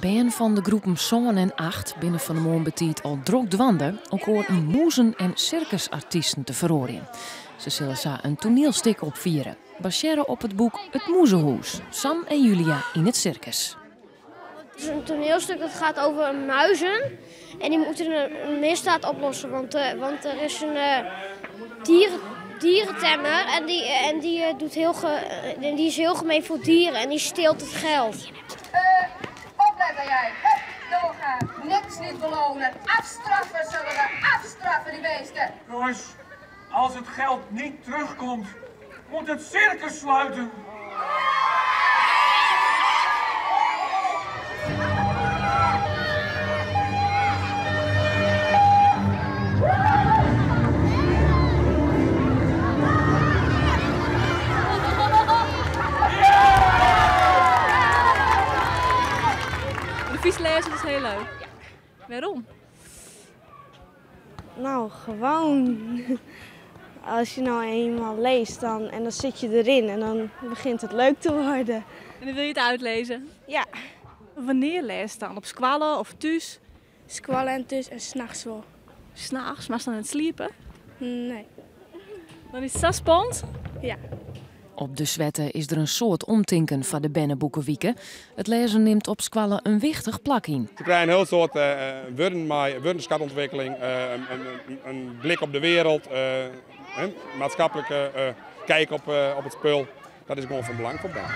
Bern fan de groepen sân en acht binne fan 'e moarn betiid al drok dwaande elkoar yn mûzen en sirkusartysten te feroarjen. Se sille sa in toanielstik opfiere, basearre op it boek It Mûzehûs, Sam en Julia yn it sirkus. Het is een toneelstuk dat gaat over muizen en die moeten een misdaad oplossen, want, uh, want er is een uh, dieren, dierentemmer en die, en die, uh, doet heel ge, en die is heel gemeen voor dieren en die steelt het geld. Opletten jij, Hup, doorgaan, niks niet belonen, afstraffen zullen we, afstraffen die beesten. Jongens, als het geld niet terugkomt, moet het circus sluiten. De Frysk lêzen is hiel leuk. Wêrom? Nou, gewoon. Als je nou eenmaal leest dan, en dan zit je erin en dan begint het leuk te worden. En dan wil je het uitlezen? Ja. Wannear lêst dan? Op skoalle of thús? Skoalle en thús en nachts wol. Nachts? Moatst dan net sliepe? Nee. Dan is it sa spannend? Ja. Op de Swette is der in soad omtinken foar de berneboekewike. It lêzen nimt op skoalle in wichtich plak yn. Se krije in hiel soad wurden mei wurdenskatûntwikkeling, in blik op de wereld, in maatskiplike kijk op it spul. Dat is gewoan fan belang foar bern.